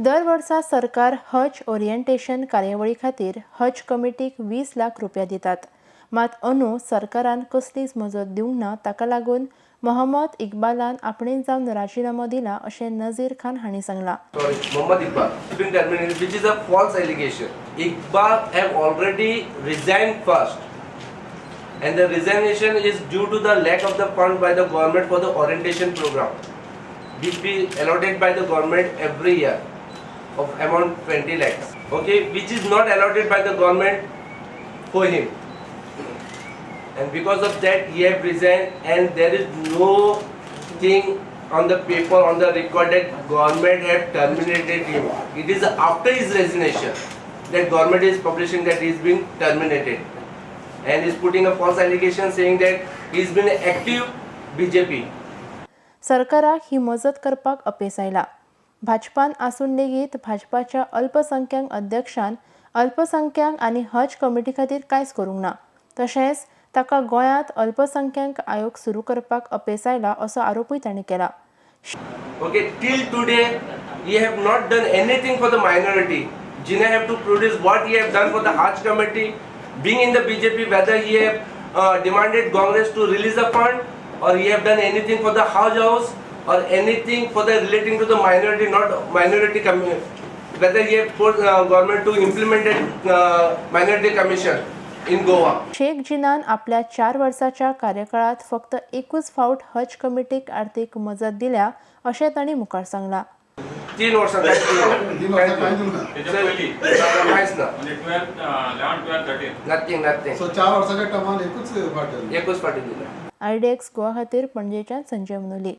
दर वर्सा सरकार हज ओरिएंटेशन कार्यावळी खातीर हज कमिटीक 20 लाख रुपया दितात. मात अंदू सरकारान कसलीच मजत दिवंक ना. ताका लागून मोहम्मद इक्बालान आपणें जावन राजिनामो दिला अशें नझीर खान हांणी सांगलां. Sorry, Mohammad Iqbal has been terminated, which is a false allegation. Iqbal have already resigned first, and the resignation is due to the lack of the fund by the government for the orientation program, which be allotted by the government every year of amount 20 lakhs. Okay, which is not allotted by the government for him, and because of that he have resigned, and there is no thing on the paper, on the record that government have terminated him. It is after his resignation that government is publishing that he is being terminated, and is putting a false allegation saying that he has been active BJP. सरकाराक ही मजत करपाक अपेस आयला. भाजपान आसून लेगीत भाजपाच्या अल्पसंख्याक अध्यक्षान अल्पसंख्याक आनी हज कमिटी खातीर कांयच करूंक ना. तशेंच ताका गोंयांत अल्पसंख्याक आयोग सुरू करपाक अपेस आयला असो आरोपूय तांणी केला. Okay, till today he have not done anything for the minority. Jinnah have to produce what he have done for the Hajj committee. Being in the BJP, whether he have demanded Congress to release the fund, or he have done anything for the Hajj house, or anything for the relating to the minority, not minority community. Whether he have forced government to implement it, minority commission in Goa. Shaikh जिनान आपल्या 4 वर्साच्या कार्यकाळात फक्त एकूच फावट हज कमिटीक आर्थीक मजत दिल्या अशें तांणी मुखार सांगलां. 3 वर्सां तीन वर्सां कांय दिवंक ना. तेच्या पयलीं कांयच ना. म्हणजे 12, 11, 12, 13. Nothing, nothing. सो 4 वर्साच्या टर्मान एकूच फावट. एकूच फावटी दिल्या. आयडीएक्स गोवा खातीर पणजेच्यान संजय मुनोली.